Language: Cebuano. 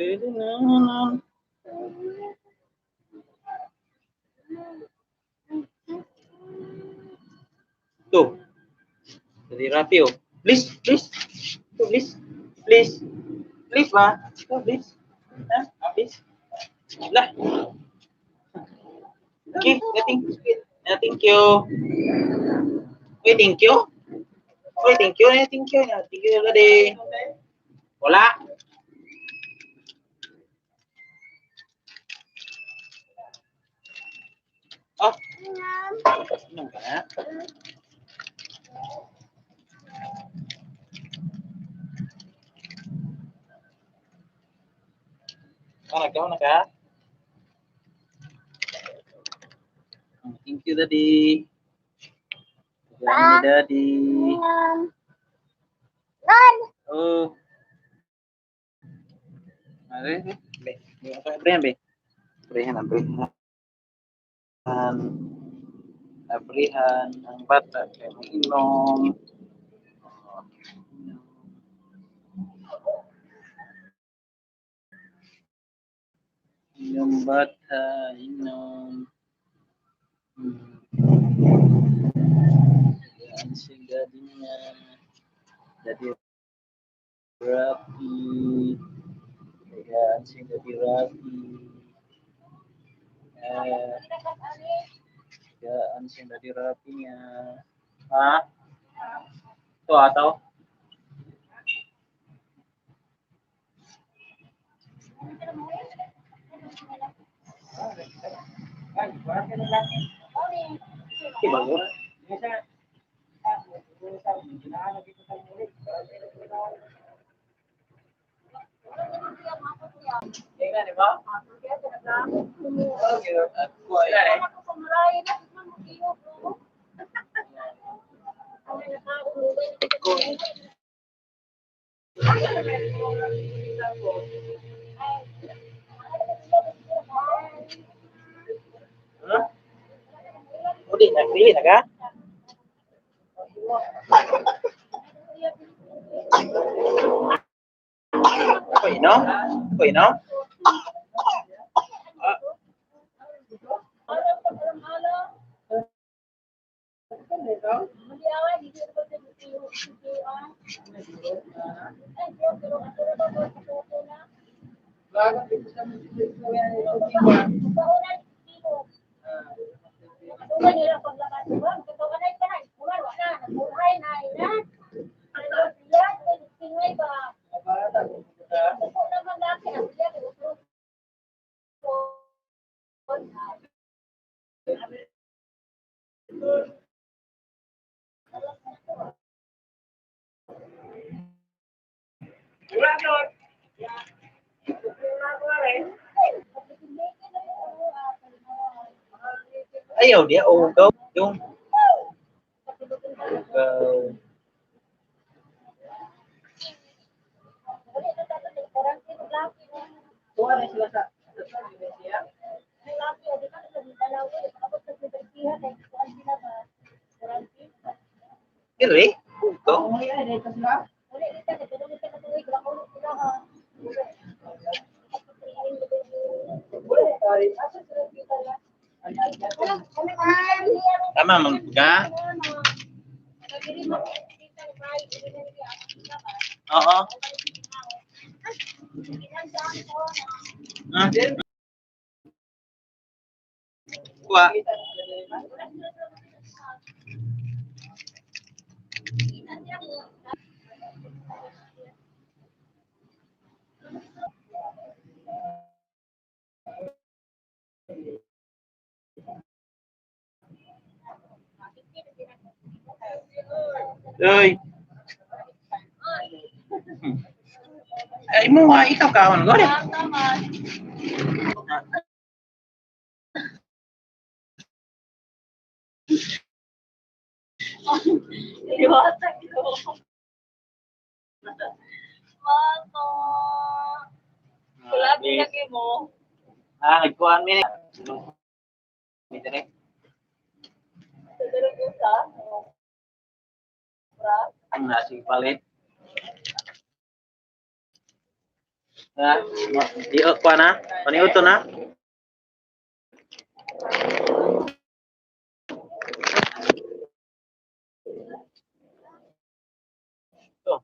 Tuh. Jadi rapi oh. Please, please. Tuh, please. Please. Please ba? Tuh, please. Ha? Please. Lah. Okay, thank you. Thank you. Uy, thank you. Uy, thank you. Eh, thank you. Thank you, Daddy. Wala. Oh. Inom ka na? Oh, nagkaon na ka? Thank you, Daddy. Thank you, Daddy. Oh. Are, be. Abrihan, be. Abrihan, abrihan. Abrihan ang bata kay mainom. Inom bata, inom. Yan si daddy niya. Daddy Rapi. Yan si Daddy Rapi. Eh, yan si Daddy Rapi niya. Ha? Ito ataw? Bago na. Huh? Uli na, dili na ka? Ako inom? Ako inom? Ah. Ayaw dia, oh, go. Yung. Go. Dili? Go. Tama man ka? Oo. Hmm? Kuha. Uy. Ay mo nga ikaw kaon gori. Lagi mo. Ah, nagkuhan mi ni. Mi dire. Ang nasi palit. Ha? Di ko na? Paniudto na? To.